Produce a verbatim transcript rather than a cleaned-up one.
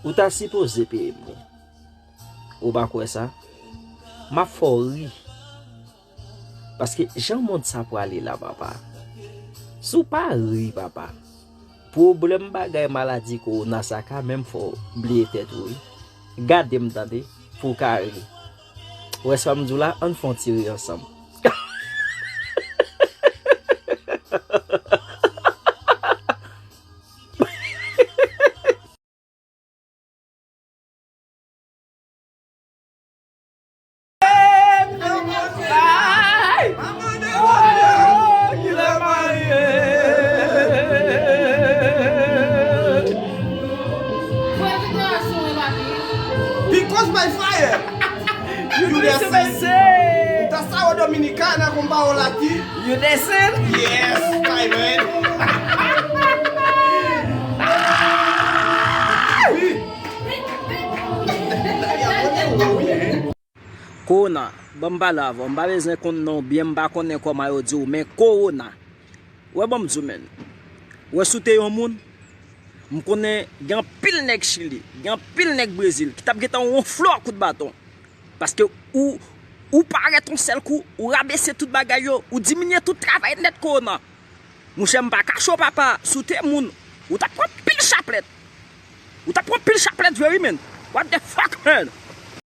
Ou ta sipoze peye m wi. Ou pa kwè sa? M ap fè w ri. Paske jan mond sa pwale la, papa. Si w pa ri, papa, pwoblèm bagay maladi kowona sa ka menm fè w bliye tèt ou wi. Gade m tande, pou w ka ri. Ou wè sa m di w la, ann fè yon ti ri ansanm. Because by fire. You dey sing. That's how Dominicana compa olati. You dey sing? Yes, my man. Kowona, ban m pale avè w. M pa bezwen konn non w byen, m pa konnen kòman yo di w, men kowona. Wè, ban m di w, menn. Wè, si w te yon moun, m konnen gen anpil nèg Chili, gen anpil nèg Brezil ki t ap gentan wonfle w ak kout baton. Paske ou, ou parèt yon sèl kou, ou rabese tout bagay yo, ou diminye tout travay nèt kowona. Monchè, m pa kache w, papa, si w te moun, ou t ap pran pil chaplèt. Ou t ap pran pil chaplèt vre wi, menn. What the fuck, man?